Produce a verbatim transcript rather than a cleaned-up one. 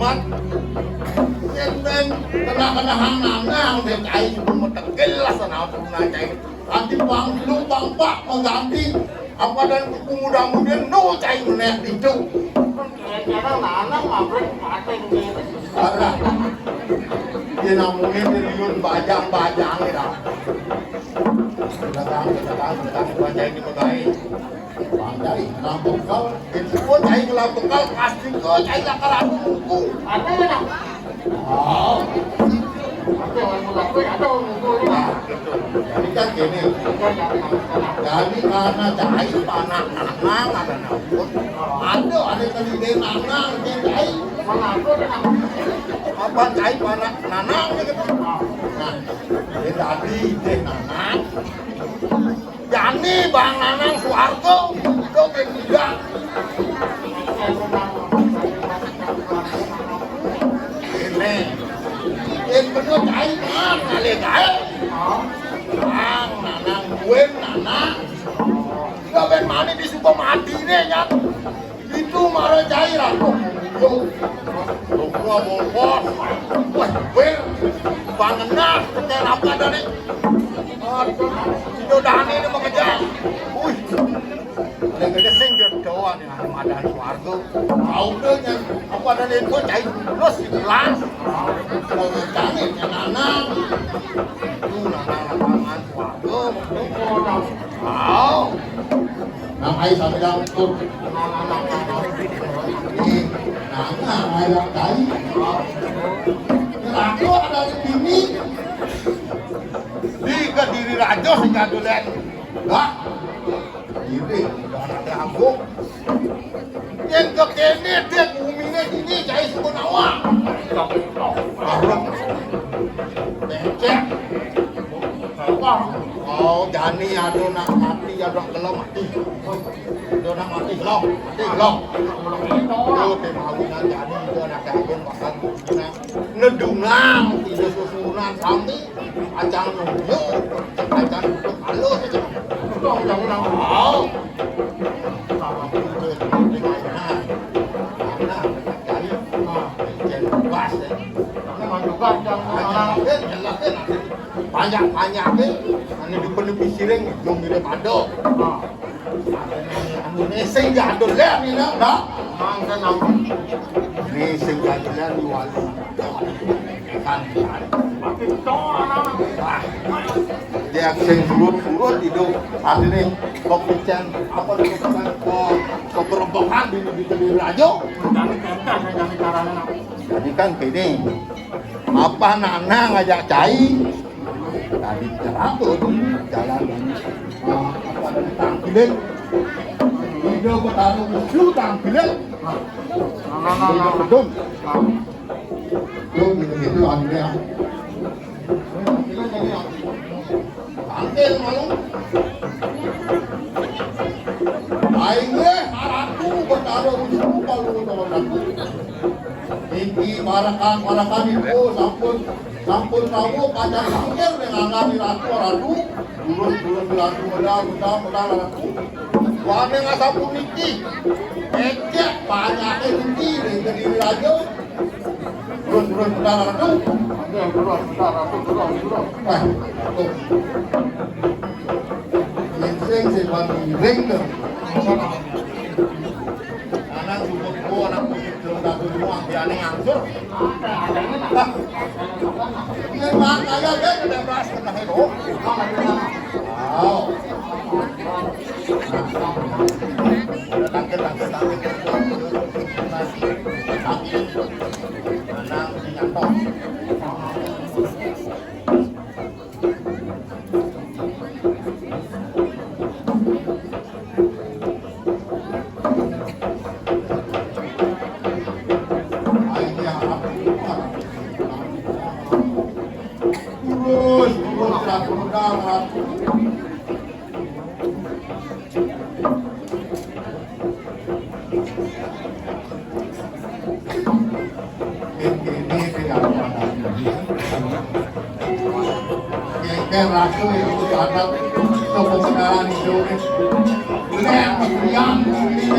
Yén bén kena-kena hang nanang deh cai, cuma metegil lah sana puna cai. Nanti bang lu bang pak mengganti apa dan kuku muda-muda nu cai menek itu. Kadang nanang mabrik mati. Alah. Dia namanya triliun bajang-bajang ya. Datang, datang, datang, datang, cai ini megai. Bang cai, kenapa kau? Itu kau cai kenapa kau? Pasti kau cai lah kalau aku mukul. Ada ya, nak? Oh. Ada orang mukul, ada orang mukul ni. Nah, gitu. Jadi kan gini. Jadi karena cai anak nanang ada nangkut. Ada, ada kali dia nanang, dia cai. Mana ada dia nanang? Apa cai anak nanang dia kata? Nah, dia tadi dia nanang. Jani bang nanang suarga, itu bén tidak. Ini, ini bener cai man, ngalih gaé. Bang nanang, buin nanang. Udah bén mani di Sukamadi nih, nyat. Itu mara cai ratu. Yo. Gua bongkos. Wah, wir. Pangenah, kete apa tadi? Aduh, Sido Dani ini mengejar. Wih. Ada gede sing dia doa nih, ada madan suarga. Tahu deh, nyat. Apa ada info cai? Terus jelas. Kalau cai, nanang. Itu nanang lapangan suarga. Wow. Nang ai sampai dapur. Ih, nang ai dapur. Aku ada di sini. Di Kediri Raja sing jago lén. Lah. Kediri, ada aku. Yang kekene dia bumine ini cai suku nawa. Arep. Becek. Apa? Oh, jani ada nak mati, ada gelem mati. Ada nak mati, gelem. Mati, gelem. Itu, temawinan jani, itu anak jagung, makan, nah. Nedungan, tidak susunan, sami. Acang nunjuk, acang nunjuk halus aja. Untung jauh lah. Oh. Sama pintu itu, pintu layanan. Karena, cari, ah, jen bebas, ya. Memang juga yang orang. Banyak, banyak, banyak, ya. Ane di penepi siring, jom mirip ada. Ah. Anu, anu, nih, sing jadul, ya, nih, nah, dah. Mang, kan, Mang. Nih, sing jadul, ya, nih, wali. Kan, kan. Makin tua, anak. Wah. Dia sing surut-surut, itu. Artinya, kok kencang, apa, itu, kan, kok, kok kerobohan di, di, di rajo. Dari kentang, dari caranya. Jadi kan gini, apa nana ngajak cai? Tadi terang tuh di jalan, eh, apa, dari Tangkilin. Ide Betara Usu Tangkilin. Nah, nah, nah, nah. Gedung. Nah. Tuh, gitu-gitu, akhirnya. Tangkil malu. Aing wéh, Ratu Betara Usu, kalu utawa Ratu. Niki barakan-barakan ibu, sampun, sampun tahu pacar tangkil dengan nami Ratu, Ratu. Turun, turun, Ratu, medal, medal, medal, Ratu. Wah, dengan sapu niki. Ecek, banyak niki, dari Kediri Raja. Turun, turun, bentar, Ratu. Oke, turun, bentar, Ratu, turun, turun. Wah, Ratu. Ginseng sing paling miring tuh. Anak cukup gua, anak cukup belum satu semua, dia nih ngangsur. Lah, ini mah kayak dia kena beras, kena heboh. Wow. Terus, terus, terus, terus. Ini tidak ada. Kengkeng rasul itu ada toko kenalan itu. Lem, yang, ini.